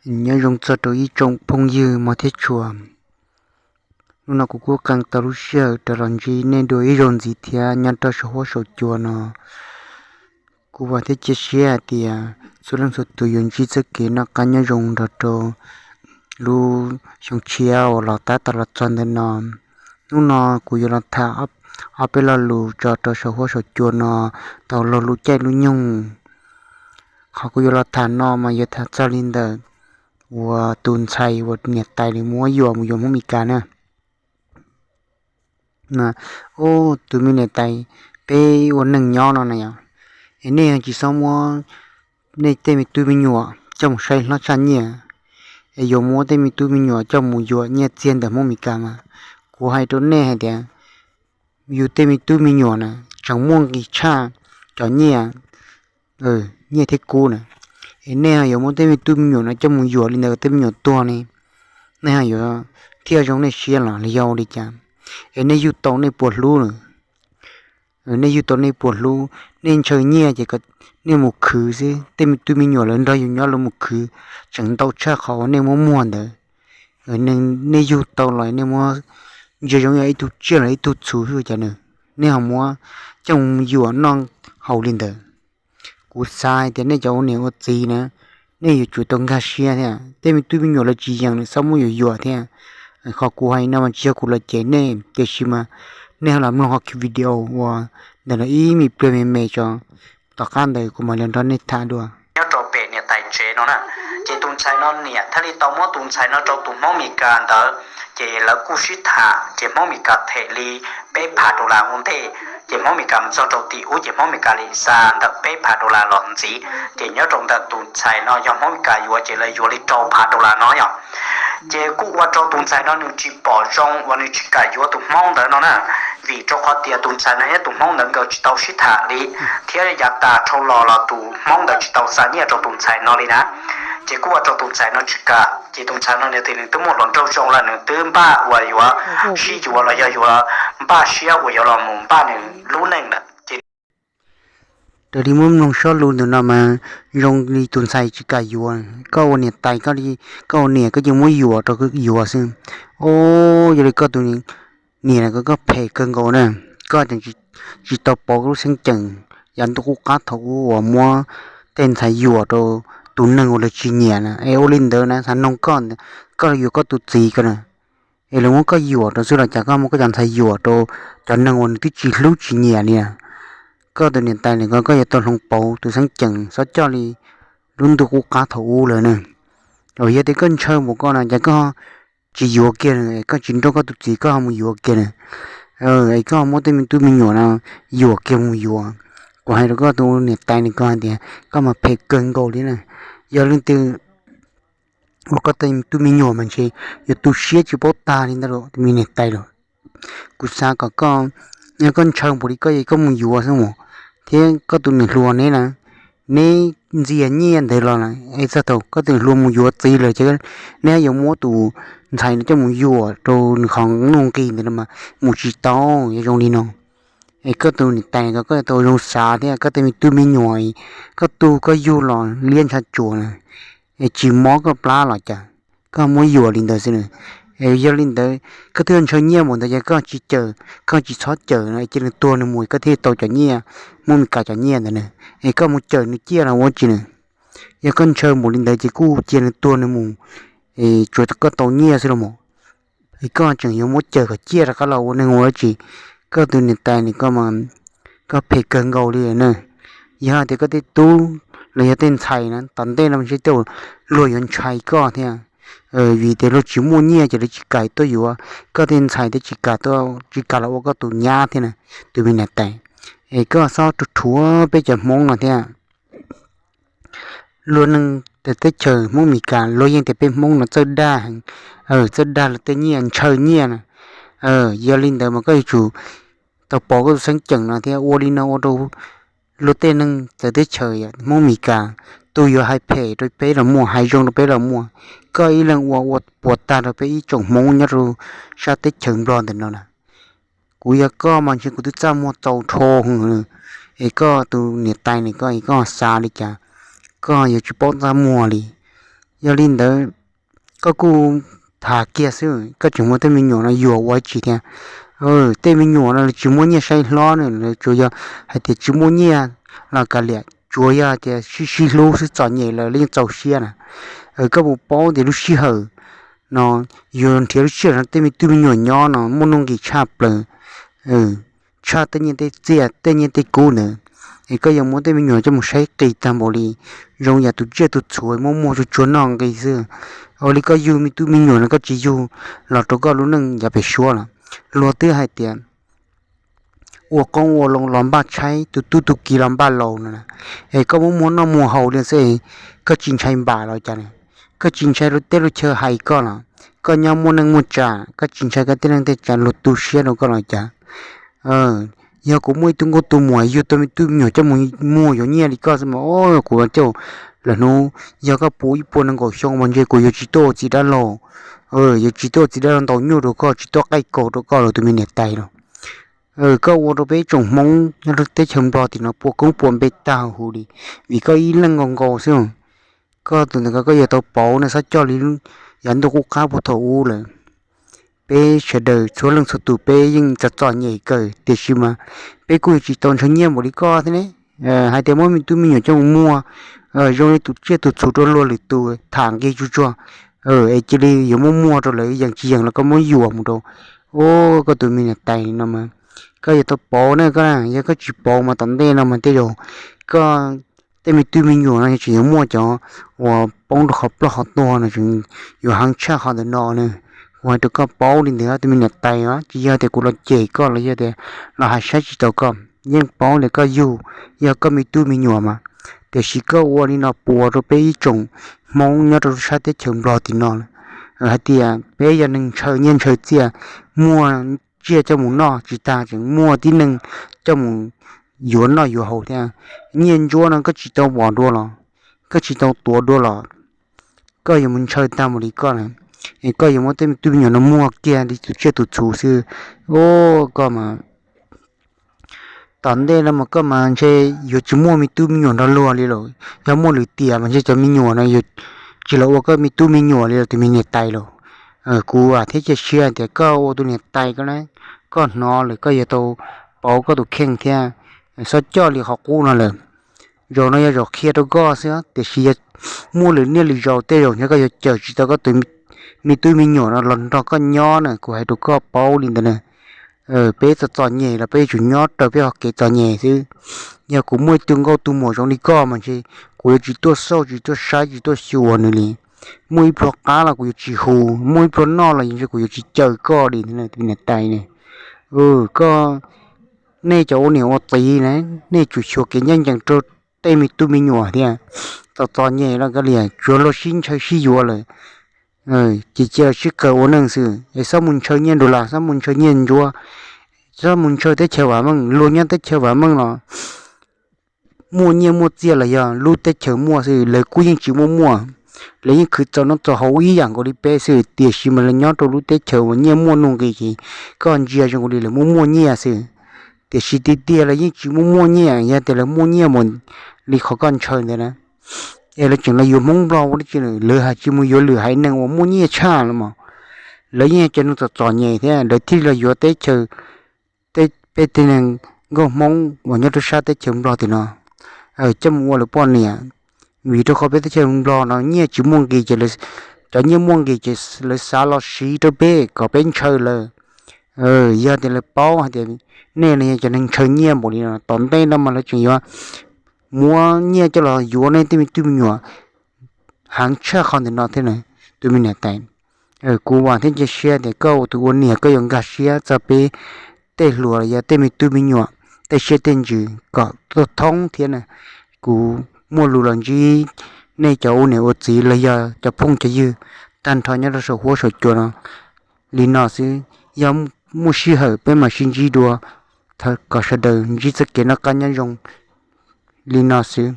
Nyob zoo txog rau ib tsoom phooj ywg mog thiab tshua. Hnub no kuv kuj qee tau lub sij hawm rov los ntsib nej dua ib zaug ntxiv thiab nyob rau saum huab saum cua no. Kuv vam thiab cia siab hais tias txhua leej txhua tus yuav ntsib txoj kev noj qab nyob zoo nrog rau lub xyoo tshiab uas los tab tom los txog ntawm no. Hnub no kuv yuav los tham ob peb lo lus tso rau saum huab saum cua no tau laug lub caij lub nyoog. Qhov kuv yuav los tham no mas yuav tham txog li ntawm uas tus ntxhais uas niam tais nws muab yuam mus yuav Hmoob Mes Kas na. Ub, tus me niam tais, peb ua neej nyob no na yom, es nej tsis txhob muab nej tej me tub me nyuam coj mus saib hlob tshaj nyiaj, es yuav muab tej me tub me nyuam coj mus yuam nyiaj txiag ntawm Hmoob Mes Kas mas. Kuv hais rau nej hais tias yus tej me tub me nyuam na tseem muaj nqis tshaj cov nyiaj, nyiaj thiab kub na. Es nej ho yuav muab tej me tub me nyuam no coj mus yuam li ntawd tej me nyuam tuag ne, nej ho yuav thiaj zoo nej siab los los yog ua li cas? Es nej yug tau nej puas hlub na? Nej yug tau nej puas hlub? Nej ntshaw nyiaj ces nej mus khwv xwb, tej me tub me nyuam lawv nrog yus nyob lawv mus khwv tseem ntau tshaj qhov uas nej muab muag ntawd. Nej yug tau los nej muab ntsia zoo yog ib tug tsiaj los ib tug txhu xwb cas nws, nej ho muab coj mus yuam noj haus li ntawd. Kuv xav hais tias nej cov ua niam ua txiv na, nej yuav tsum tau nkag siab thiab, tej me tub me nyuam lawv tsis yeem lawm txhob muab yuam yuam thiab. Qhov kuv hais no mas tsis yog kuv los cem nej, tiam sis mas nej ho los mloog qhov video uas ntawm no ib me pliag me me tso, tom qab ntawd kuv mam li nrog nej tham dua. Nyob rau pem niam tais tsev no na, ces tus ntxhais no niam thiaj li tau muab tus ntxhais no rau tus Hmoob Mes Kas ntawd, ces lawv kuj sib tham, ces Hmoob Mes Kas them li peb phav dollar ua ntej, ces Hmoob Mes Kas mus txog rau tim ub ces Hmoob Mes Kas li xa ntawm peb phav dollar los ntxiv, ces nyob rau ntawm tus ntxhais no yog Hmoob Mes Kas yuav ces lawv yuav li rau phav dollar no yom. Ces kuj ua rau tus ntxhais no nws tsis pom zoo uas nws tsis kam yuav tus Hmoob ntawd no na, vim rau qhov tias tus ntxhais no thiab tus Hmoob ntawd nkawd tsis tau sib tham li, thiab yav tas dhau los los tus Hmoob ntawd tsis tau xa nyiaj rau tus ntxhais no li na. Ces kuj ua rau tus ntxhais no tsis kam, ces tus ntxhais no nws tias nws twb muaj hluas nraug zoo lawm, nws twb npaj uas yuav sib yuav los yog yuav npaj siab uas yuav los mus npaj nws lub neej lawm ces raws li muab mloog sob lus ntawm no mas zoo li tus ntxhais tsis kam yuav. Koj ua niam tais, koj ua niam koj cia muab yuam rau yuav xwb. Os, yog li koj tus niam na, koj phem kawg nkaus na. Koj tseem tsis tau pauv koj lub xeeb ceem yav ntuj qub qab thaum ub uas muab tej ntxhais yuam rau tus neeg uas lawv tsis nyiam na. Es ua li ntawd na, xav noog koj, koj yuav koj tus txiv ko na, es lawv muab koj yuam rau xwb los cas koj muab koj cov ntxhais yuam rau cov neeg uas nws twb tsis hlub tsis nyiam li na? Koj tus niam tais na, koj yuav tau hloov pauv tus xeeb ceem, txhob coj li lub ntuj qub qab thaum ub lawm na. Yog tias koj ntshaw npaum koj na, cas koj tsis yuav kiag na, es koj tsis nrauj koj tus txiv koj ho mus yuav kiag na, es koj muab tej me tub me nyuam no yuam kiag mus yuav. Kuv hais rau koj tus niam tais na, koj hais tias koj mas phem kawg nkaus li na. Yog leej twg ua koj tej tub me nyuam mas ntshe yuav tu siab tsis paub tag li ntawd los tus me niam tais los. Kuv xav kom koj, yog koj ntshaw npaum li koj es koj mus yuav xwb mus, thiab koj tus niam hluas neb na, neb ntxias nyiaj ntawd los na, es txog thaum koj tus niam hluas mus yuav txiv lawm ces neb yuav muab tus ntxhais no coj mus yuam rau nws qhov nuj nqis ntawd no mas mus tsis tau, yog zoo li no. Es koj tus niam tais ko koj tau zoo xav thiab, koj tej me tub me nyuam, koj tu koj yug los liab ntshav tsuas na, es tsis mob koj plab los cas, koj muab yuam li ntawd xwb na. Es yog li ntawd koj twb ntshaw nyiaj npaum ntawd ces koj tsis cawm, koj tsis txhob cawm no, cia nws tuag nws mus koj thiaj tau cov nyiaj, Hmoob Mes Kas cov nyiaj ntawd na. Es koj mus cawm nws ciaj los ua tsi na? Yog koj ntshaw npaum li ntawd ces kuj cia nws tuag nws mus, es tsuas koj tau nyiaj xwb los mas. Es koj tseem yuav muab cawm kom ciaj rov qab los ua neeg ua dab tsi? Koj tus niam tais na, koj phem kawg nkaus li na. Yog tias koj tej tub los yog tej ntxhais na, tom ntej no ntshe tej luag yuav ntshai koj thiab, vim tias luag tsis muaj nyiaj ces lawv tsis kam tuaj yuav, koj tej ntxhais thiaj tsis kam, tsis kam los ua koj tus nyab thiab na, tus me niam tais. Es koj txhob rhuav rhuav peb cov Hmoob no thiab. Luag neeg teb chaws Hmoob Mes Kas luag yeej tias peb Hmoob no txawj dag, txawj dag luag tej nyiaj ntshaw nyiaj na. Yog li ntawd mas koj yuav tsum tau pauv koj tus xeeb ceem no thiab, ua li no ua rau luag tej neeg txawv teb chaws Hmoob Mes Kas, tus yuav hais phem rau peb los muaj, hais zoo rau peb los muaj. Koj ib leeg ua ua puas tag rau peb ib tsoom Hmoob nyob rau sab teb chaws Nplog ntawm no na. Kuv yog koj mas ntshe kuv twb txaj muag txaus dhau hwv, es koj tus niam tais na, koj, koj xav li cas? Koj yuav tsis paub txaj muag li. Yog li ntawd, koj kuj tham kiag xwb, koj tseem muab tej me nyuam no yuam ua tsis tiag. Tej me nyuam no tsis muaj nyiaj saib hlob na, tsuas yog hais tias tsis muaj nyiaj los kav liam, tsuas yog tias sib sib hlub xwb, txom nyem lawm los yeej txaus siab na. Koj puas paub tias lub sij hawm no yuav nrhiav lub sij hawm no tej me tub me nyuam nyob no muaj nuj nqis tshaj plaws, tshaj tej nyiaj tej txiaj tej nyiaj tej kub ntawd. Es koj yuav muab tej me nyuam coj mus saib qis tag npaum li, zoo yam tus tsiaj tus txhu muaj muag tsuag tsuag noj nqis xwb. Ua li koj yug me tub me nyuam no koj tsis yug los rau koj lub neej yav pem suab los? Luag twb hais tias ua qoob ua loo los npaj tshaib, tus tub tus kiv los npaj laus no na. Es koj muab muag noj muag haus li xwb, koj tsis ntshai npam los cas? Koj tsis ntshai luag tej luag chaw hais koj los? Koj nyob muaj neej muaj tsa, koj tsis ntshai koj tej neej tej tsa luag tu siab rau koj los cas? Yog kuv muaj ib tug nkauj tus muam yug tau me tub me nyuam coj mus muag yuav nyiaj li koj xwb mas, o, kuv coj lawm hnub, yog koj puv ib puas nees nkaum xyoo mas ntshe kuv yuav tsis tuaj ua txiv dab laug, yuav tsis tuaj ua txiv dab laug ntaus nyuj rau koj, tsis tuaj qaij kaus rau koj los tus me niam tais los. Koj ua rau peb tsoom Hmoob nyob rau teb chaws Nplog tim no puas koob puas npe tag huv li, vim koj ib leeg nkaus nkaus xwb. Koj tus ntawd koj yuav tau pauv ne, txhob coj li yav ntuj qub qab puag thaum ub lawm. Peb sawv daws txhua leej txhua tus peb yeej txom txom nyem kawg, tiam sis mas peb kuj yuav tsis tau ntshaw nyiaj npaum li koj thiab ne. Hais tias muab me tub me nyuam coj mus muag zoo li tus tsiaj tus txhu rau luag lwm tus tham nqi tsuag tsuag, es cia li yuav muab muag rau lawv yees tsis yees los koj muab yuam mus rau, o, koj tus me niam tais no mas koj yuav tau pauv ne koj. Yog koj tsis pauv mas tom ntej no mas tej zaum koj tej me tub me nyuam no tseem yuav muaj cov uas poob rau qhov ploj qhov tuag no, yuav heev tshaj qhov ntawm no na. Kuv hais rau koj paub li ntawd, tus me niam tais os, tsis yog tias kuv los cem koj los yog tias los hais saib tsis taus koj, yeej paub li koj yug yog koj me tub me nyuam mas. Tiam sis koj ua li no puas rau peb ib tsoom Hmoob nyob rau sab teb chaws Nplog tim no lawm, hais tias peb yog neeg ntshaw nyiaj ntshaw txiaj, muaj tsiaj coj mus noj tsis tag tseem muaj tib neeg coj mus yuav noj yuav haus thiab. Nyiaj ntsuab no koj tsis tau pom dua los, koj tsis tau tuav dua los, koj yuav mus ntshaw tag mus li koj na. Es koj yuav muab tej me tub me nyuam no muag kiag li tus tsiaj tus txhu xwb. O, koj mas tom ntej no mas koj mas ntshe yuav tsis muaj me tub me nyuam nrog luag li lawm. Yog muaj lwm tiam mas ntshe cov me nyuam no yuav tsis los ua koj me tub me nyuam li los tus me niam tais lawm. Kuv thiab cia siab tias koj ua tus niam tais koj na, koj hnov lawm koj yuav tau pauv koj tus kheej thiab, txhob coj li qhov qub no lawm. Zaum no yog zaum qhia rau koj xwb, tiam sis yog muaj lwm niaj lwm zaus tej zaum ntshe koj yuav cawm tsis tau koj tus me tub me nyuam no los nrog koj nyob na, kuv hais rau koj paub li ntawd na. Peb txom txom nyem los peb yuav tsum nyob raws peb qhov kev txom nyem xwb. Yog kuv muaj ib tug nkauj tus muam zoo li koj mas ntshe kuv yuav tsis tuaj xauj tsis tuaj saib tsis tuaj xyuas nws li. Muaj ib pluag qab los kuv yuav tsis hu, muaj ib pluag noj los ntshe kuv yuav tsis caw koj li ntag, niam tais ne. Koj, nej cov ua niam ua txiv na, nej tsum xyuas kev ncaj ncees rau tej me tub me nyuam thiab. Txom txom nyem los kav liam, tsuav luag sib ntshaw sib yuav lawm, ces cia sib qawm ua neej xwb es txhob mus ntshaw nyiaj nrug las, txhob mus ntshaw nyiaj ntsuab, txhob mus ntshaw teb chaws vam meej. Luag nyob teb chaws vam meej los muaj nyiaj muaj txiaj los yog lub teb chaws muaj xwb, lawv kuj yeej tsis muaj muaj. Lawv yeej khwv txaus noj txaus haus ib yam nkaus li peb xwb, tiam sis mas lawv nyob rau lub teb chaws uas nyiaj muaj nuj nqis ces koj ntsia zoo nkaus li lawv muaj muaj nyiaj xwb. Tiam sis tiag tiag lawv yeej tsis muaj muaj nyiaj, yog tias lawv muaj nyiaj mus li qhov koj ntshaw ntawd na, es lawv tseem los yuav Hmoob Nplog ua dab tsi? Lawv hais tsis mus yuav lwm haiv neeg uas muaj nyiaj tshaj los mas. Lawv yeej yog cov neeg txom txom nyem thiab lawv thiaj li los yuav teb chaws, peb tej neeg nkauj Hmoob uas nyob rau sab teb chaws Nplog tim no coj mus ua lawv poj niam. Vim rau qhov peb teb chaws Nplog no nyiaj tsis muaj nqis ces, cov nyiaj muaj nqis ces lawv xav los siv rau peb kom peb ntshaw lawv. Yog tias lawv paub hais tias nej no yog cov neeg ntshaw nyiaj npaum li no, tom ntej no mas lawv tseem yuav muab nyiaj coj los yuav nej tej me tub me nyuam heev tshaj qhov ntawm no thiab na, tus me niam tais. Kuv vam thiab cia siab tias koj ua tus ua niam koj yuav nkag siab txog peb tej hluas los yog tej me tub me nyuam tej siab tej ntsws kom tuaj thoob thiab na. Kuv muaj lus los ntsib nej cov ua niam ua txiv los yog cov phooj cov ywg tag nrho nyob rau saum huab saum cua no li no xwb. Yog muaj sij hawm peb mam sib ntsib dua, thov kom sawv daws ntsib txoj kev noj qab nyob zoo li no xwb.